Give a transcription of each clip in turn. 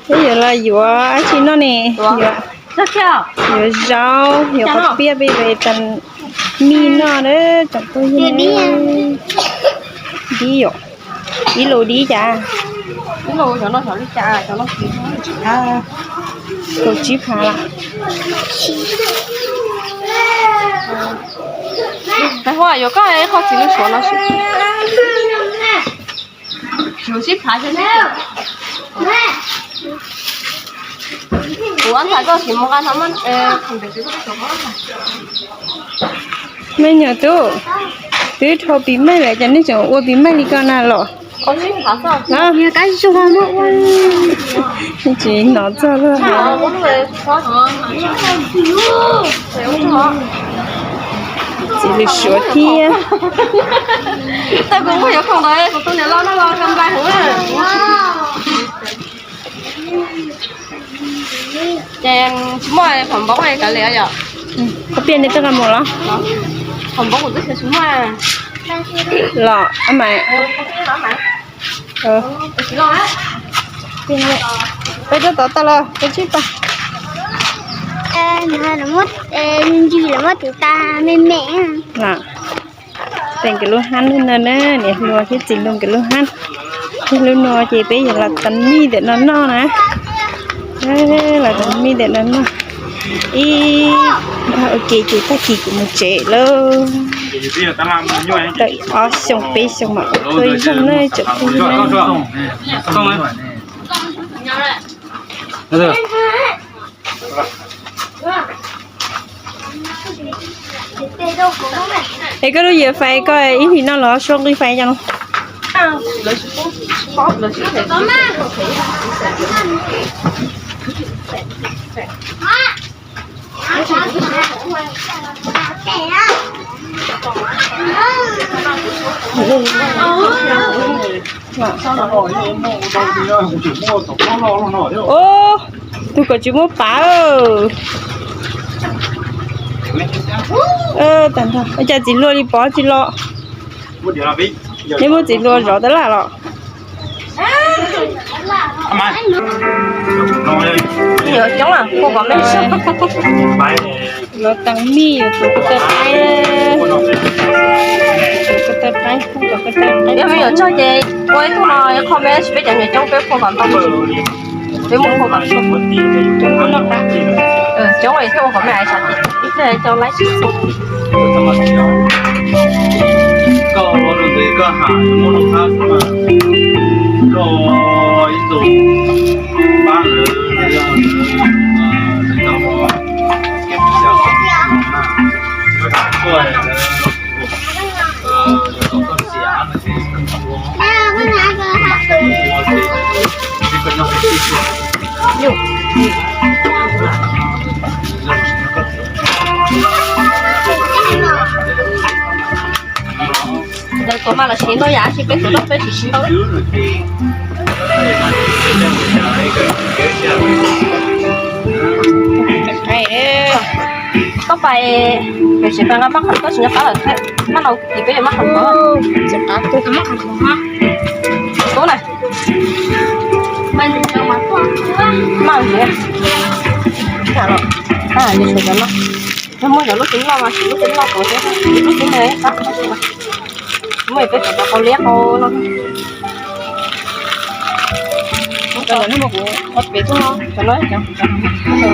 Peb yuav los yuav dab tsi noj ne? Yuav, yuav zaub, yuav qhov piaj peb yuav tas mij noj na tsoom phooj ywg. Dib yom, ib lus dib cas? Kaum tsib phav lawm. Peb yuav koj qhov txiv lub suav no sib phav. Kuv ntxhais koj tsis mus nqa no. Me nyuam tub, twb dhau pis maij lawm ces nej tseem ua pis maij li ko na los? Tsis hnov txog luaj. Txiv lws suav thiab. Ces tsis muaj phom npoo kav liam yom? Koj piaj nej twb nqa mus los? Phom npoo kuv twb tsis muaj. Los mas. Peb tuaj tod tag los peb tsib pab. Ntsis los muab tus tas me me. Tes nkawd lub hab lub no na, niam hluas thiab txiv hluas nkawd lub hab. Thiab lub no ces peb yuav los tas mij ntawm no noj na. Los tas mij ntawm no noj. Ib npag ua ke ces tag kis kuv mus tsev lawm. Tau ob xyoo peb xyoo mam ua tuaj yoog na tsoom phooj ywg. Es koj lub yias fais koj ib hlis no los suab nqi fais cov no. Ub, tus kom tsis muaj pav. Tag nrho ua cas txiv hluas li pov tsis los? Nej muab txiv hluas zov tas lawm los? Yuav coob, kua kom me. Los tas mij yuav tus ko taw qaib, tus ko taw qaib, tus ko taw qaib. Yog me nyuam tsawg ces ua ib tug no, yog kho me tsis peb cov me nyuam coob peb kua kom ntau. Peb muab kua kom coob, coob es thiaj ua kom me hais sab tim ib pliag coj laib tsis txhua. Koj ua rau ntawd koj ham muab lub qab xwb mas koj ib tug pab lawv, lawv yog lawv tau kev xyaw koj na, koj tuaj lawv yuav kom koj xiam no ces koj ua ces koj nyob qhov twg tuaj. Lawv tuav mas los siv ntau yam, tab sis peb tuav peb tsis siv ntau. Koj pais, pem tsis pais nqa maj qham, koj tsis nco qab lawm thiab. Maj no tim peb yuav maj qham ntawd. Tub na. Maj ntawd. Tham los, a, yuav tsum cov no. Yog muaj cov lub txiv loj mas siv lub txiv loj tuav thiab, lub txiv me qab. Muaj peb cov qau liab qau no. Cov no kuv ob peb tuaj, cov no cov, cov no.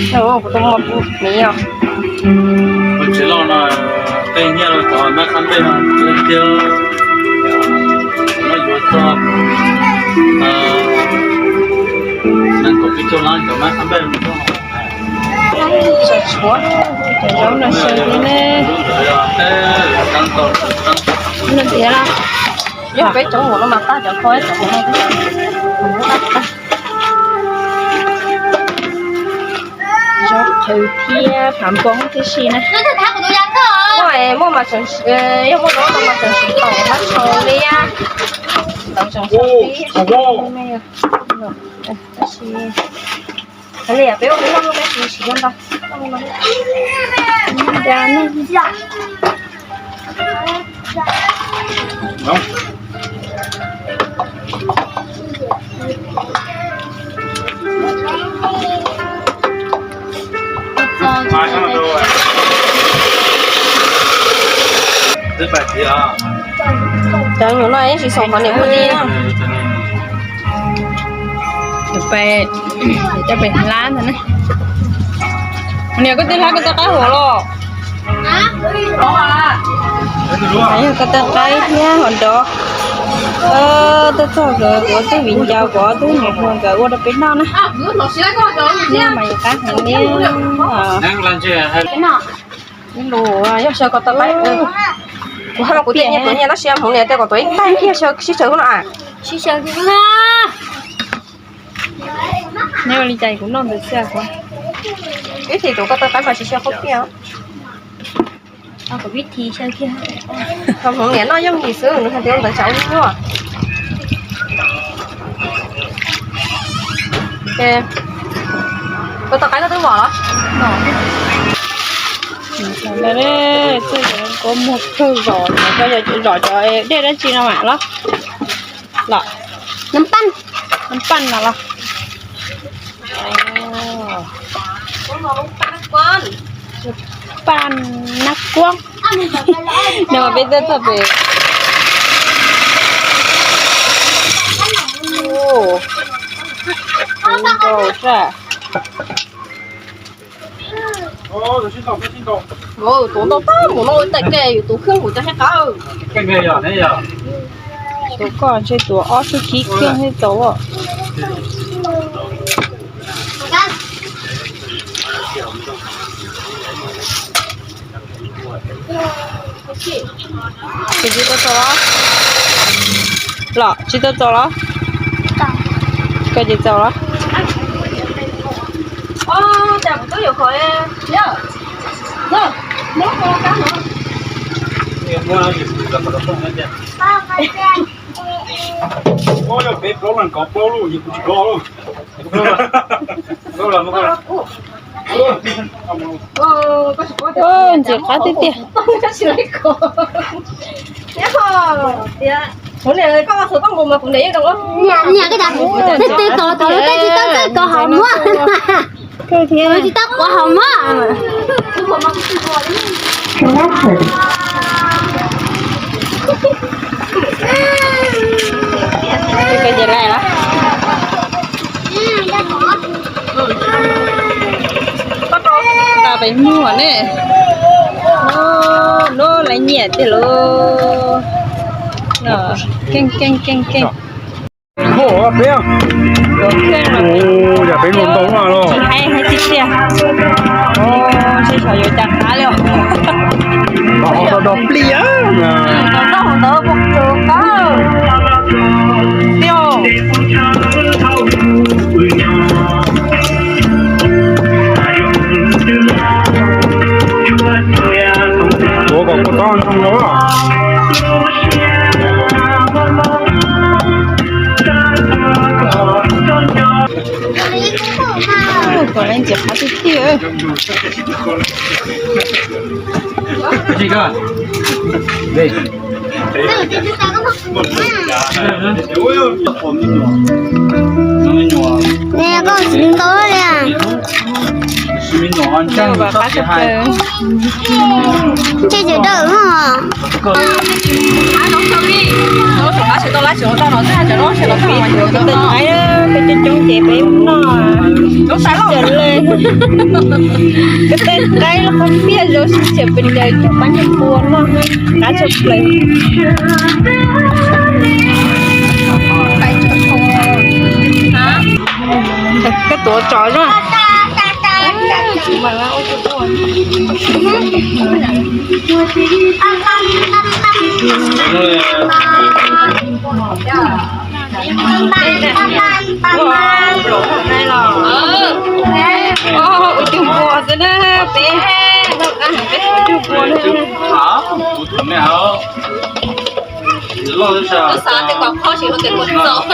Kuv tuaj muaj kuv me os. Tsis loj no, tej nyiaj rau cov mab qab npej no tiag. No yuav txog nees nkaum peb caug lab cov mab qab npej no. Tshuav, cov zaub no xyaw li ne. Tiav los. Yog peb cov mus no mas qab cov kho cov mus no. Zaub qhwv thiab phav npoo tib si na. Muaj, muaj mas, yog muaj zaub no mas tseem siv taum hab tshau liab. Taum tseem tshau liab. Tab sis Li peb ua peb noj, peb siv siv ntau. Cov nyuam no yeej tsis xoom qhov niam pub dib na. Peb coj peb hlab ntag ne. Niam, koj twb hlab koj tej qaib huam los? Yog koj tej qaib thiab hos nrov. Tuaj txog nkawd, kuv twb viv ncaus kuv twb niam hluas nkawd ua rau peb noj na. Noj mas yus qab heev li. Yog xyaw koj tej qaib, kuv hais rau kuv tej niam, kuv niam tab sis hmoov niam tias kom tuav ib tais kiag xyaw sib xyaw no. Neb ua li cas kuv noj ntawd xwb kuv. Ib thim tuav koj tej qaib mas tsis xyaw qhaub piaj. Hmoov niam noj yooj yim xwb, nws hais tias ua ntawd tsam ua nyuaj. Koj tej qaib koj twb vom los? Koj muag kawg zom, zom cov dej dab tsi no mam los. Los, nab paj, nab paj no los. Paj nab kuab. No mas peb tuaj txog pem. Nkaus saj. Tuav ntau tag mus no tais ke yus tus khwb kuv cov thiab qab. Tus koj ntshe tuav ob xub khib khwb thiab tau. Tsis tau txaus los? Los tsis tau txaus los? Koj tsis txaus los? Ntxim qab tiag tiag. Niam, koj tas, twb twb tos tos lub teb tsis tau kawg, koj ho muab. Kawg thiab tsis tau, koj ho muab. Kawg ces lais los. Tau peb muag ne. Lub laiv nyiam tiag lauj. Keej keej keej keej. Yam peb mus ntau los. Hais hais tiag tiag. Seb xyov yuav cas qab li os. Dos plig. Ntau ntau ntau ntau. Ua kom kua txob ntoo los. Kom lawv ntxiv qhov tiag tiag. Nws koj tsis ntau li. Ntshe tseem dawm no. Peb coob coob ces peb noj sib xyaw li. Koj tej qaib los qhov tiag zoo sib xyaw pes tsawg cov pab niag pua noj qab tshaj plaws. Koj tuav tso zoo. Ua cug npua xwb na, peb ua cug npua na. Xav tias kom qhov tsis ua tias kuv txaus.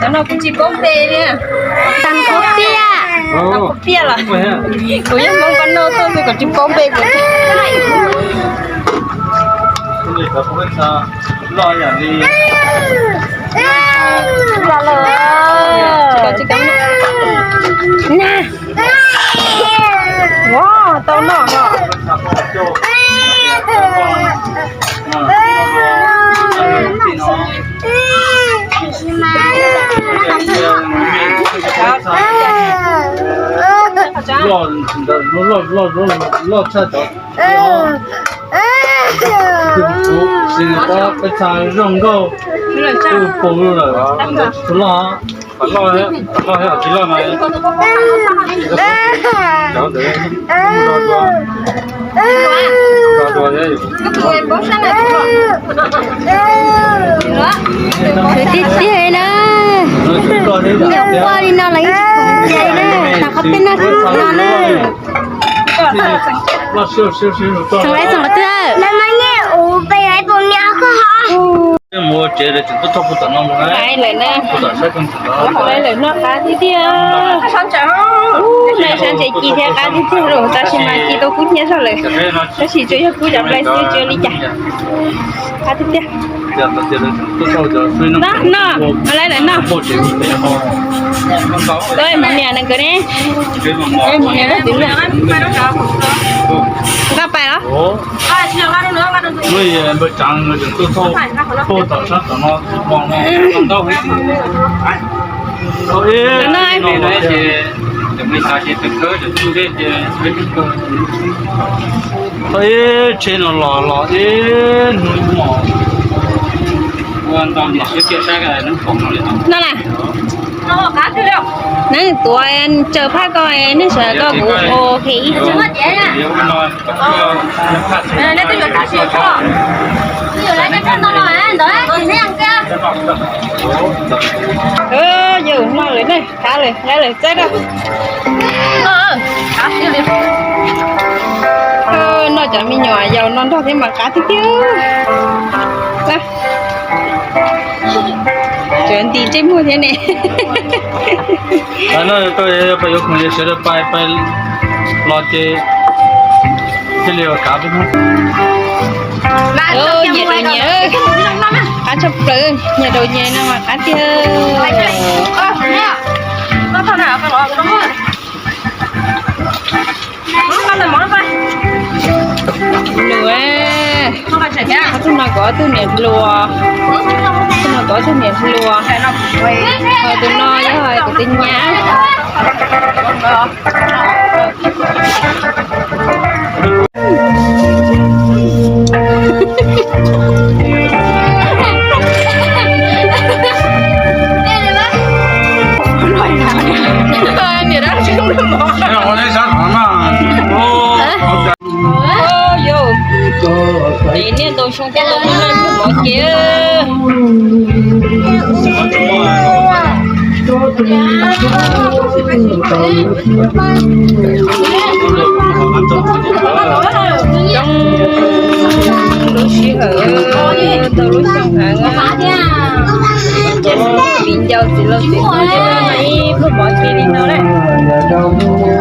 Cov no kuv tsis paub npe li. Tag nqaub piaj. Tag nqaub piaj los? Kuv yeej Hmoob pab noj tuaj xwb, kuv tsis paub npe kuv. Los lawm. Tsis kav, tsis kav. Nag. Wow, tau noj os. Loj, loj, loj tshaj cov. Sis pab peb txha zoo nkauj, kuj pus lawm, tus loj, loj, loj tsis loj mas. Tiag tiag na. Nyuam quaj li no los yeej tsis khoom cai na, tag qhov peb noj tsis no na. Txog lawm, txog lawm twg? Lawv lawm na, lawv lawm noj qab tiag tiag. Noj sab ntsev ci thiab qab tiag tiag los tab sis mas ci tau kub hnyiab zog lawm, tab sis tsuas yog kub cov nplai xwb tsis ua li cas. Qab tiag tiag. Noj, noj, lawv lawm noj. Hmoob niam nkawd ne? Hmoob niam, nqa pais los? Tau ib tsheb no los los ib hnub mos. No na. Neeg tuav tsaws phaj ko, nej sawv daws kuv ua ke ib. Yus noj lawm ne, qab lawm, nqa lawm txaib rau. Noj cov me nyuam yaus no nrog thiab mas qab tiag tiag. Tsuav nti ntsej muag thiab ne. Peb yuav khoom sawv daws pais pais los ces thiaj li kav peb. Nyias daus nyias, qab tshaj plaws, nyias daus nyias no mas qab tiag. Nws, ob tug no kuv ob tug niam hluas, ob tug no kuv ob tug niam hluas, ho tus no yog kuv tus nyab. Niam dab tsi no. Yus, niaj ntau xyoo tej ntau hnub no mov kev. Coob lub sij hawm tau lub xyoo heev, viv ncaus txiv laus txiv hmab ib pluag mov kev li no lawm.